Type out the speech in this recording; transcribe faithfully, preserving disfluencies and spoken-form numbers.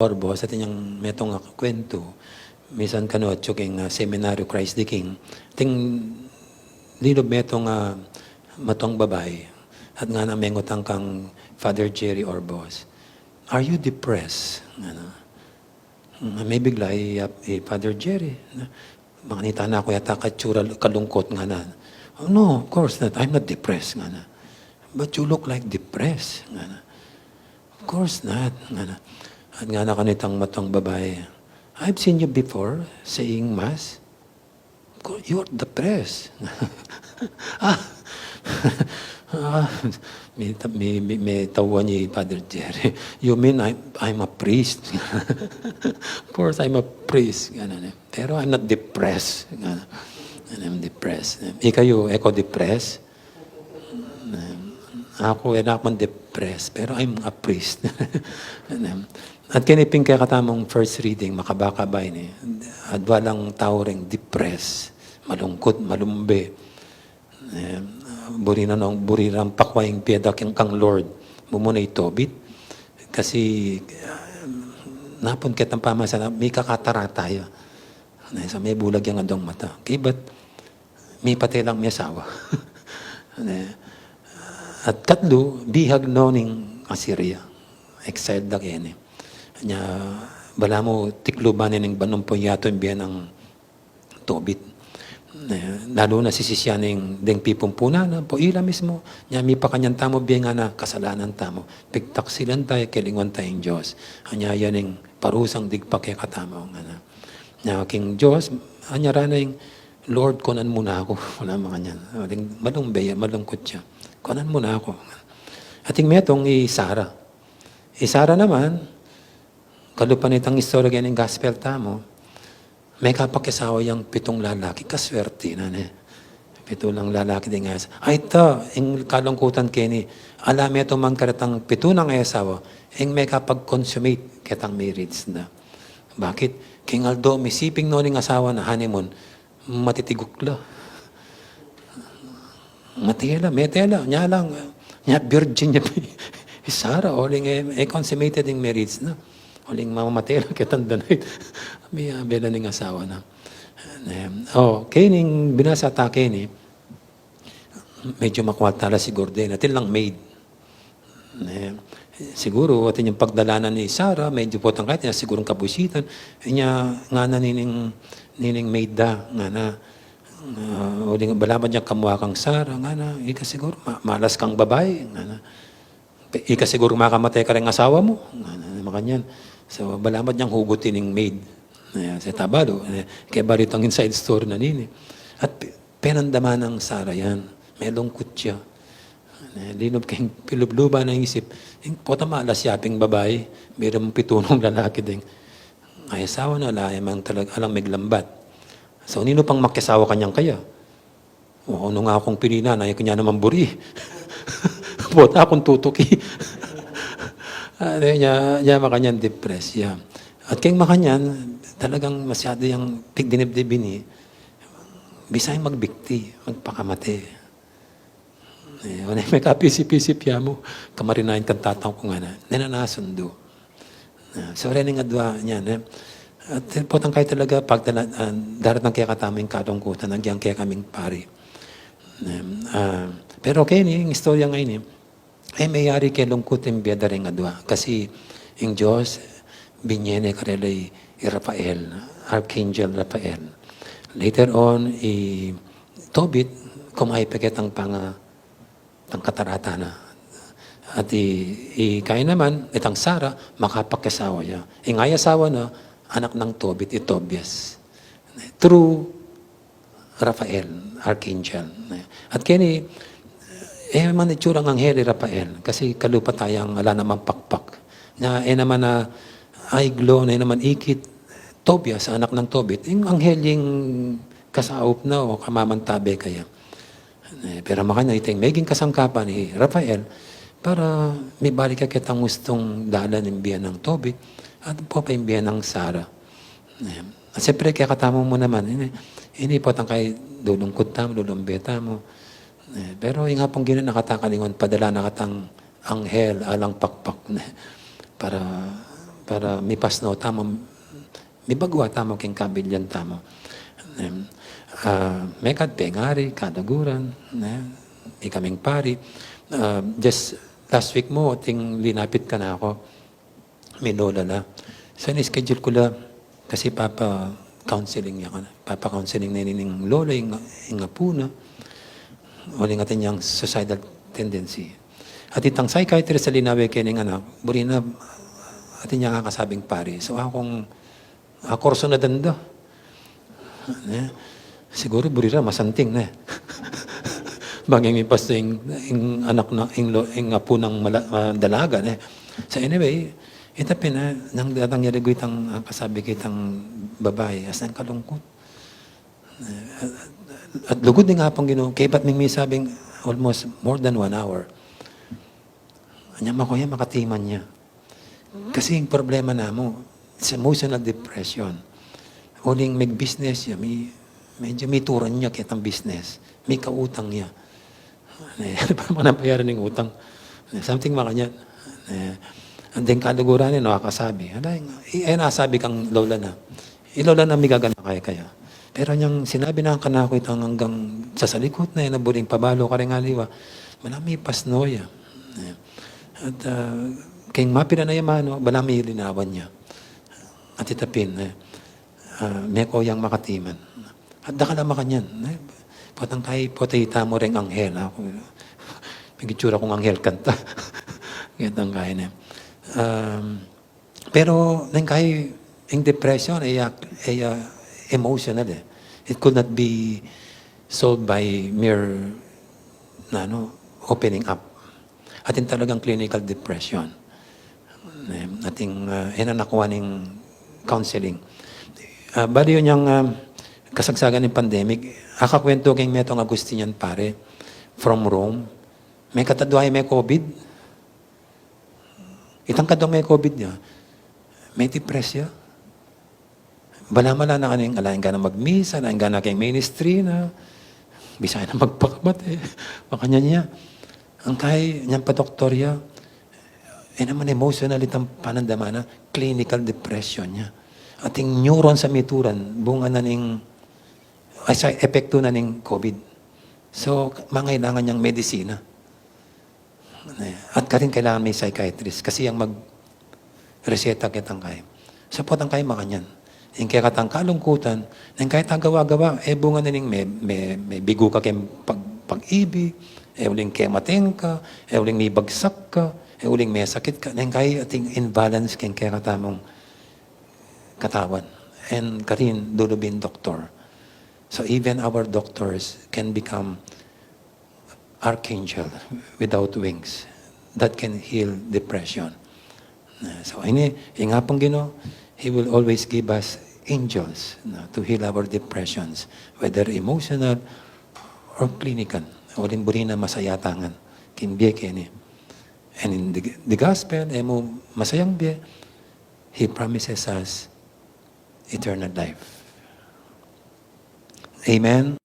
Orbos, atin yang metung a kwentu, misan kanu atyu king, ah, Seminario Christ the King, atin linub metung a matuang babai, at ngana mengutuk kang Father Jerry Orbos, "Are you depressed?" Ngana. Mm, mebigla i, i Father Jerry, na, makanita na ku yata katsura kalungkut, ngana. "Oh, no, of course not. I'm not depressed," ngana. "But you look like depressed," ngana. "Of course not," ngana. At ngana kanitang matuang babai, "I've seen you before saying mass. Of course, you're depressed." Ah, ah, me, me, me, metawa ne i Father Jerry. "You mean I'm, I'm a priest?" "Of course, I'm a priest," ngana ne. "Pero I'm not depressed," ngana. "I'm depressed." "Ikayu, e ko depressed?" "Aku, e na ku man depressed, pero I'm a priest." At keni pin kekatamung first reading, makabaka ba ini, adwa lang tau reng depressed, malungkut, malumbe. Eh, buri na nong, buri rang pakuaing bie da kang, kang Lord. Mumuna i Tobit. Kasi, ah, napun ketang pamasan na mikakatarata ya. Eh, sa mebulag yang adwang mata. Kibat, mipate lang mi asawa. Ne? At katlu, bihag no ning Assyria. Exiled da keni. Nya, balamu tikluban ne ning banung punyatu ing bie nang Tobit. Ne? Lalu na sisisian ning deng pipumpunan na, ampo ila mismu. Nya, mipakanyan tamu bie ngana kasalanan tamu. Pigtaksilan taya, kelinguan taya ing Dios. Anya yan ing parusang digpa kekatamu ngana. Nya king Dios, anya rana ing, "Lord, kunan mu na aku." Wala makanyan. Ating malumbe ya, malungkut ya. "Kunan mu na aku." Ating metung i Sarah. I Sarah naman, kalupa nitang istorya keni ning gospel tamu, mekapakiasawa yang pitung lalaki, kaswerte na ne. Pitu lang lalaki ding asa. Ay ta, ing kalungkutan keni, ala metung man karetang pitu nang asawa, ing mekapag-consummate ketang marriage na. Bakit? King aldo misiping no ning asawa na honeymoon, matitiguk la. Mate la, mete la, nya lang, nya virgin ya pi. I Sarah, uling e, e consummated ing marriage na. Uling mamate la ketang danait. Miyabela ning asawa na. Em, o, keni ing binasa ta keni, medyu makwal tala siguru deni, atin lang maid. Ne, siguru, atin yang pagdalanan ni Sarah, medyu potang kaya, atin ya sigurung kabusitan. Inya, ngana nining, nining maid da, ngana, ah, uling balamu yang kamua kang Sarah, ngana, ika siguru, ma-, malas kang babai, ngana. Pe-, ika siguru makamate kareng asawa mu, ngana, makanyan. So, balamu yang hugutin ning maid. Ne, sa tabalu, ne, kaya balu itang inside story na nini. At pe-, penandaman nang Sarah yan. Melungkut ya. Ne, linub keng pilubluban nang isip. Ing potang malas ya ping babai, metung pitu nang lalaki deng. Ay, asawa na, ala, emang talaga, alang meglambat. So, ninu pang makiasawa kanyan kaya? O, nung akung pininan, ay, kanya naman buri. Potang akung tutuki. Ah, nya, nya makanyan depressed ya. At keng makanyan, talagang masyadu yang pigdinibdib ini, bisa yang magbikti, magpakamate. E, o, ne, mekapisip-isip ya mu, kamarinayan kang tatang ku ngana, ne na nasundu. Ah, so, reni ing adwa niyan, e. At, e, potang kaya talaga, pagdala-, ah, daratang kekatamu ing kalungkutan, agyang kekaming pari. Em, ah, pero keni, ing istorya ngeni, e meyari kelungkut ing bie da reng adwa. Kasi, ing Dios, binye ne karela i, i Rafael, Archangel Rafael. Later on, i Tobit, kumayap ya ketang panga-, tang katarata na. At i, i Cain naman, itang Sarah, makapakiasawa ya. Ing asawa na, anak nang Tobit, i Tobias. Through Rafael, Archangel. At keni, e man itsurang anghel i Rafael, kasi kalupa tayang ala namang pakpak. Na, e naman na, aiglo, na, e naman ikit, Tobias, anak nang Tobit, ing anghel ing kasaup na o kamamantabe kaya. E, pero makanyan itang meging kasangkapan i Rafael, para mibalik ya ketang ustung dalan ing bie nang Tobit, at ampo pa ing bie nang Sarah. E, at siyempre, kekatamu mu naman, ini, ini potang kaya lulungkut tamu, lulumbe tamu. E, pero ing Apung Ginu, e na kata kalinguan, padala na katang anghel, alang pakpak, ne. Para, para mipasno tamu, mibagua tamu keng kabilyan tamu. Em, ah, mekad pengari, kaluguran, ne? Ikaming pari. Ah, just last week mu, ating linapit kanaku, mi lola la. So, ini-schedule ku la, kasi papa-counseling ya kanaku. Papa-counseling ne ning lola, ing, ing apu na. Uling atin yang suicidal tendency. At itang psychiatrist a linawe keni ning anak, buri na, atin yang akasabing pari. So, akung, akursu na danda. Ne? Siguru buri ra masanting, ne? Bang ing mipas ing, ing anak na, ing lo-, ing apu nang mala-, ah, dalaga, ne? So anyway, ita pin, ah, nang datang ya, lugud itang, ah, kasabi kitang babai, as nang kalungkut. Eh, at lugud ning Apung Ginu, kaybat ning misabing almost more than one hour. Anya makuya makatiman ya. Kasi ing problema namu, sa emotional depression. Uling mig-business ya, mi, medyo mituran ya ketang business. Mikautang ya. Eh, paano pa nabayaran ing utang? Eh, something makanyan. Eh, and then kaluguran, no, akasabi. Ala, i-, eh, nasabi kang lola na. I lola na migaganaka kaya. Pero nyang sinabi na kanaku itang anggang sasalikut na, eh, na buring pabalu karing aliwa, bala mipasno ya. Eh, at, ah, keng mapilan a amanu, bala milinawan ya. At ita pin, eh, ah, meko yang makatiman. At dakal a makanyan, eh. Potang kayi, pota ita mu reng anghel, aku, pigitsura kung anghel kanta. Ketang kayi ne. Um, pero neng kayi, ing depression, e ya, e ya emotional, eh. It could not be solved by mere, ano, opening up. Atin talagang clinical depression. Eh, atin, ah, e na nakuan ing counseling. Ah, bali yu nyang, ah, kasagsagan ning pandemic, akakwentu keng metung Agustinian pari from Rome, mekad a dua ya me-COVID. Itang kadwang me-COVID ya, me-depress ya. Bala mala na kaning ala yang gana magmisa, ala yang gana keng ministry na, bisa na magpakamatey. Makanyan ya. Ang kayi, nyang padoktor ya, e naman emotional itang panandaman na, clinical depression ya. Ating neurons a mituran, bunga na ning, ay, sa epekto na ning COVID. So, mangailangan yang medisina. Ne, at karin kailangan me psychiatrist kasi yang magreseta ketang kayi. Sapot ang kayi makanyan. Ing kekatang kalungkutan, neng kayi tang gawa-gawa, e bunga na ning me, me, mebigu ka keng pag, pag-ibig, e uling kemateng ka, e uling mibagsak ka, e uling mesakit ka, neng kayi ating imbalance keng kekatamung katawan. And karin lulubing doktor. So even our doctors can become archangel without wings that can heal depression. Na, so, ini, ing Apung Ginu, He will always give us angels, no, to heal our depressions, whether emotional or clinical. Uling buri na masaya tangan king bie keni. And in the, the gospel, e mu masayang bie, He promises us eternal life. Amen?